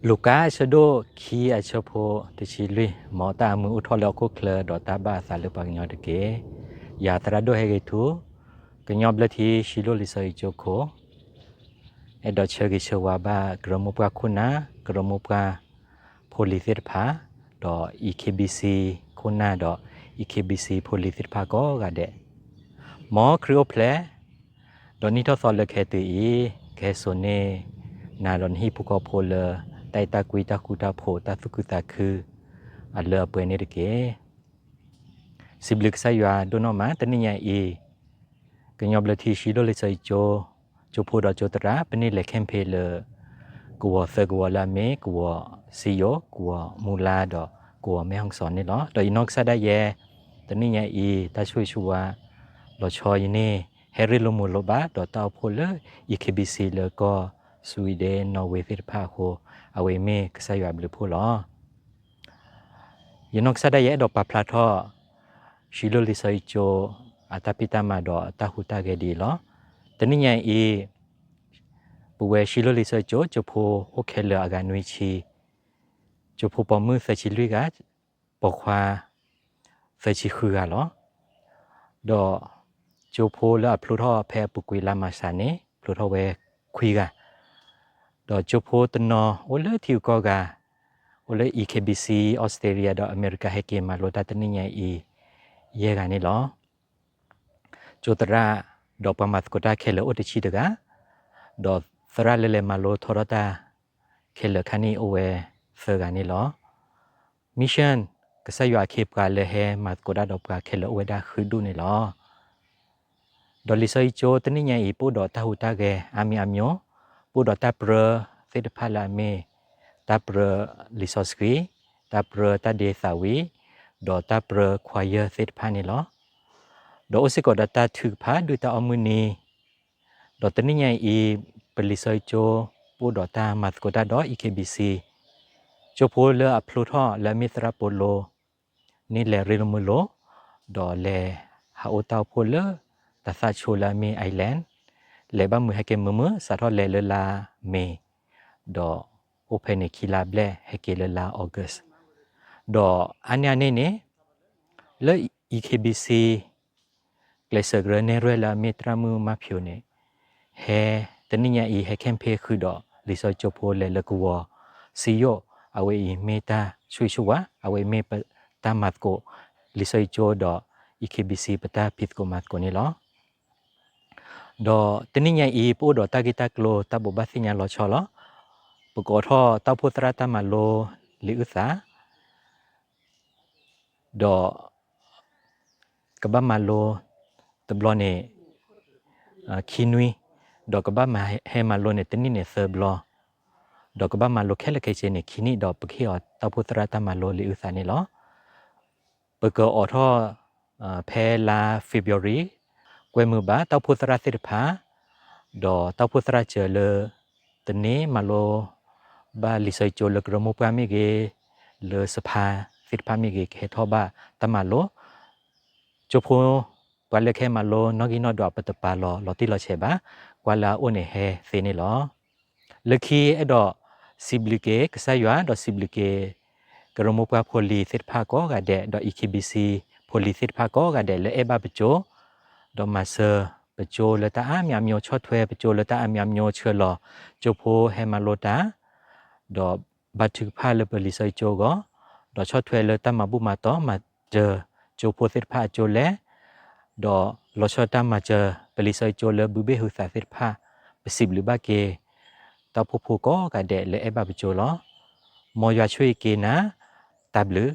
လူၤကၣ်အဆၢဒိၣ်ခံအဆၢဖိတဆံလွံၢ်, မ်တၢ်အမုာ်အိၣ်ထီၣ်လၢဟီၣ်ခိၣ်ချၢ ဒီးတၢ်ဘၣ်အသးလၢပှၤကညီတက့ၢ်. ယၤသရၣ်ဒိၣ်ဟဲဂ့ၤထူ, ကညီဘျၢထံ ရှံလိၣ်လံာ်စီဆှံကၠိခိၣ်, အဲၣ်ဒိးဆၢဂ့ၤဆၢဝါဘၣ် ကရၢမိၢ်ပှၢ်ခိၣ်နၢ်, ကရၢမိၢ်ပှၢ်ဖိလံၤသ့ၣ်တဖၣ်, ဒီး E K B C ခိၣ်နၢ်ဒီး E K B C ဖိလံၤသ့ၣ်တဖၣ်ကိးဂၤဒဲး, မ်ခရံာ်အိၣ်ဖျဲၣ် ဒီးနံၣ်ထီၣ်သီလၢခဲအံၤ, ကဟဲစိာ်န့ၢ်နၤဒီးနဟံၣ်ဖိဃီဖိလၢ တၢ်အဲၣ်တၢ်ကွံ တၢ်ဃူတၢ်ဖိး တၢ်သူၣ်ခုသးခု အလၢအပှဲၤန့ၣ်တက့ၢ်. စံးဘျုးကစၢ်ယွၤဒိၣ်နီၢ်မး, တနံၣ်ညါအံၤ ကညီဘျၢထံ ရှံလိၣ်လံာ်စီဆှံကၠိ ကၠိဖိဒီးကၠိသရၣ် ပန့ၢ်လဲၤ campaign လၢ ကဝီၤသၢကဝီၤလၢအမ့ၢ် ကဝီၤစံယိၣ်, ကဝီၤမူလါ ဒီးကဝီၤမဲၣ်ဟီၣ်စီၤန့ၣ်လီၤ. ဒီးယနီၢ်ကစၢ်ဒၣ်ယဲ တနံၣ်ညါအံၤ တၢ်ဆိၣ်ဂ့ၤဆိၣ်ဝါ လီၤဆီယန့ၢ် ဟဲရ့လိာ်မုာ်လိာ်ဘၣ် ဒီးတၢ်အိၣ်ဖှိၣ်လၢ E K B C လၢကီၢ် Sweden, Norway သ့ၣ်တဖၣ်အဃိ, အဝဲအံၤမ့ၢ်ကစၢ်ယွၤအဘျုးအဖှိၣ်လီၤ. ယနီၢ်ကစၢ်ဒၣ်ယဲအဲၣ်ဒိးပာ်ဖျါထီၣ် ရှံလိၣ်လံာ်စီဆှံကၠိ အတၢ်ဖံးတၢ်မၤဒီးတၢ်ဟူးတၢ်ဂဲၤဒ်အံၤလီၤ. တနံၣ်ညါအံၤ ပဝဲရှံလိၣ်လံာ်စီဆှံကၠိ ကၠိဖိအိၣ်ခဲလၢာ်အဂၤနွံဆံ, ကၠိဖိပိာ်မုၣ်သၢဆံလွံၢ်ဂၤ, ပိာ်ခွါ သၢဆံဃုဂၤလီၤ. ဒီးကၠိဖိလၢအဖျိထီၣ်ဖဲအပူၤကွံာ်လါမၢ်ၡးန့ၣ် ဖျိထီၣ်ဝဲခွံဂၤ, ဒီးကၠိဖိတနီၤအိၣ်လၢထံဂုၤကီၢ်ဂၤ, အိၣ်လၢ E K B C, Australia ဒီးအမဲရကၤ ဟဲက့ၤမၤလိတၢ်တနံၣ်ညါအံၤ ယဲၢ်ဂၤန့ၣ်လီၤ. ကၠိသရၣ် ဒီးပှၤမၤသကိးတၢ်ခဲလၢာ်အိၣ်တဆံတဂၤ, ဒီးသရၣ်လၢလဲၤမၤလိထီထီၣ်တၢ်ခဲလၢာ်ခါန့ၣ်အိၣ်ဝဲသၢဂၤန့ၣ်လီၤ. Mission ကစၢ်ယွၤအခ့အပှၤလၢဟဲမၤသကိးတၢ်ဒီးပှၤခဲလၢာ်အိၣ်ဝဲဒၣ်ဃုဒူၣ်န့ၣ်လီၤ. ဒီးလံာ်စီဆှံကၠိတနံၣ်ညါအံၤ ပအိၣ်ဒီးတၢ်ဟူးတၢ်ဂဲၤအါမံၤအါမျိၤ, ပအိၣ်ဒီးတၢ်ပြၢသ့ၣ်တဖၣ်လၢအမ့ၢ် တၢ်ပြၢလံာ်စီဆှံ, တၢ်ပြၢတၢ်ဒ့သးဝံၣ်, ဒီးတၢ်ပြၢ choir သ့ၣ်တဖၣ်န့ၣ်လီၤ. ဒီးအိၣ်စ့ၢ်ကီးဒီးတၢ်ထုကဖၣ်ဒုၣ်တၢ်အီၣ်မုၢ်နံၤ, ဒီးတနံၣ်ညါအံၤ ပလံာ်စီဆှံကၠိ ပအိၣ်ဒီးတၢ်မၤသကိးတၢ်ဒီး E K B C ကၠိဖိလၢအဖျိထီၣ်လၢအမ့ၢ်သရၣ်ပိာ်လိ န့ၣ်လဲၤရ့လိာ်မုာ်လိာ်, ဒီးလဲၤဟးအိၣ်တၢ်အိၣ်ဖှိၣ်လၢတၢ်သၣ်ဆိလၢအမ့ၢ် Ireland, လဲၤဘၣ်မုာ်ဟဲက့ၤမုာ်မုာ် စးထီၣ်လဲၤလၢလါမ့ၤ, ဒီးအိၣ်ဖဲန့ၣ်ခံလါဘျဲၣ် ဟဲက့ၤလၢလါ August. ဒီးအါန့ၢ်အန့ၣ်န့ၣ် လၢ E K B C ကျဲးစၢးကရၢနဲၣ်ရွဲၣ်လၢအမ့ၢ် သရၣ်မုၣ်မၣ်ဖၠိန့ၣ် ဟဲတနံၣ်ညါအံၤ ဟဲ campaign ဃုာ်ဒီးလံာ်စီဆှံကၠိဖိလဲၤလၢကဝီၤစံယိၣ်, အဝဲအံၤမ့ၢ်တၢ်ဆိၣ်ဂ့ၤဆိၣ်ဝါ, အဝဲအံၤမ့ၢ်ပတၢ်မၤသကိး လံာ်စီဆှံကၠိဒီး E K B C ပတၢ်ဖံးသကိးမၤသကိးန့ၣ်လီၤ. ဒီးတနံၣ်ညါအံၤ ပအိၣ်ဒီးတၢ်ဂ့ၢ်တၢ်ကျိၤတၢ်ဘိးဘၣ်သ့ၣ်ညါလီၤဆီလီၤ. ပကိးထီၣ်တၢ်အိၣ်ဖှိၣ်သရၣ်တၢ်မၤလိလံာ်အုၣ်သး ဒီး ကဘၣ်မၤလိတဘျီန့ၣ် ခံနွံ, ဒီးကဘၣ်မၤဟဲမၤလိန့ၣ် တနံၣ်န့ၣ်သၢဘျီ, ဒီးကဘၣ်မၤလိခဲလၢာ်ခဲဆ့န့ၣ် ခံနံၣ် ဒီးပကဟ့ၣ်အီၤတၢ်အိၣ်ဖှိၣ်သရၣ်တၢ်မၤလိလံာ်အုၣ်သးန့ၣ်လီၤ. ပကအိးထီၣ် ဖဲလါ February ကွဲမုာ်ဘၣ်တၢ်အိၣ်ဖှိၣ်သရၣ်သ့ၣ်တဖၣ်, ဒီးတၢ်အိၣ်ဖှိၣ်သရၣ်စၢၤလၢ တန့ၢ်မၤလိဘၣ်လံာ်စီဆှံကၠိလၢကရၢမိၢ်ပှၢ်မ့ၢ်ဂ့ၤ, လၢစဖါသ့ၣ်တဖၣ်မ့ၢ်ဂ့ၤ ကဟဲထီၣ်ဘၣ်တၢ်မၤလိ, ကၠိဖိ ပှၤလၢကဟဲမၤလိနီၣ်ဂံၢ်နီၣ်ဒွး ပတပာ်လီၤလီၤတံၢ်လီၤဆဲးဘၣ်, ကွၢ်လၢအအိၣ်န့ၣ်ဟဲသ့န့ၣ်လီၤ. လၢခံအဲၣ်ဒိးစံးဘျုးက့ၤကစၢ်ယွၤ ဒီးစံးဘျုးက့ၤ ကရၢမိၢ်ပှၢ်ဖိလံၤသ့ၣ်တဖၣ်ကိးဂၤဒဲး ဒီး E K B C ဖိလံၤသ့ၣ်တဖၣ်ကိးဂၤဒဲး လၢအဲၣ်ဘၣ်ပကၠိ, ဒီးမၤစၢၤပကၠိလၢတၢ်အါမံၤအါမျိၤ, ဆီၣ်ထွဲပကၠိလၢတၢ်အါမံၤအါမျိၤ, ဆှၢလီၤကၠိဖိဟဲမၤလိတၢ်, ဒီးဘါထုကဖၣ်လၢပလံာ်စီဆှံကၠိအဂီၢ်, ဒီးဆီၣ်ထွဲလၢတၢ်မၤဘူၣ်မၤတီၢ် မၤစၢၤကၠိဖိသ့ၣ်တဖၣ်အကၠိလဲၣ်, ဒီးလီၤဆီတၢ်မၤစၢၤပလံာ်စီဆှံကၠိလၢဘုဘ့ၣ်ဟုသးသ့ၣ်တဖၣ်, ပစံးဘျုးဘၣ်က့ၤ တၢ်အိၣ်ဖှိၣ်ဖိကိးဂၤဒဲးလၢအဲၣ်ဘၣ်ပကၠိလီၤ. မ်ယွၤဆိၣ်ဂ့ၤက့ၤနၤ, တၢ်ဘျုး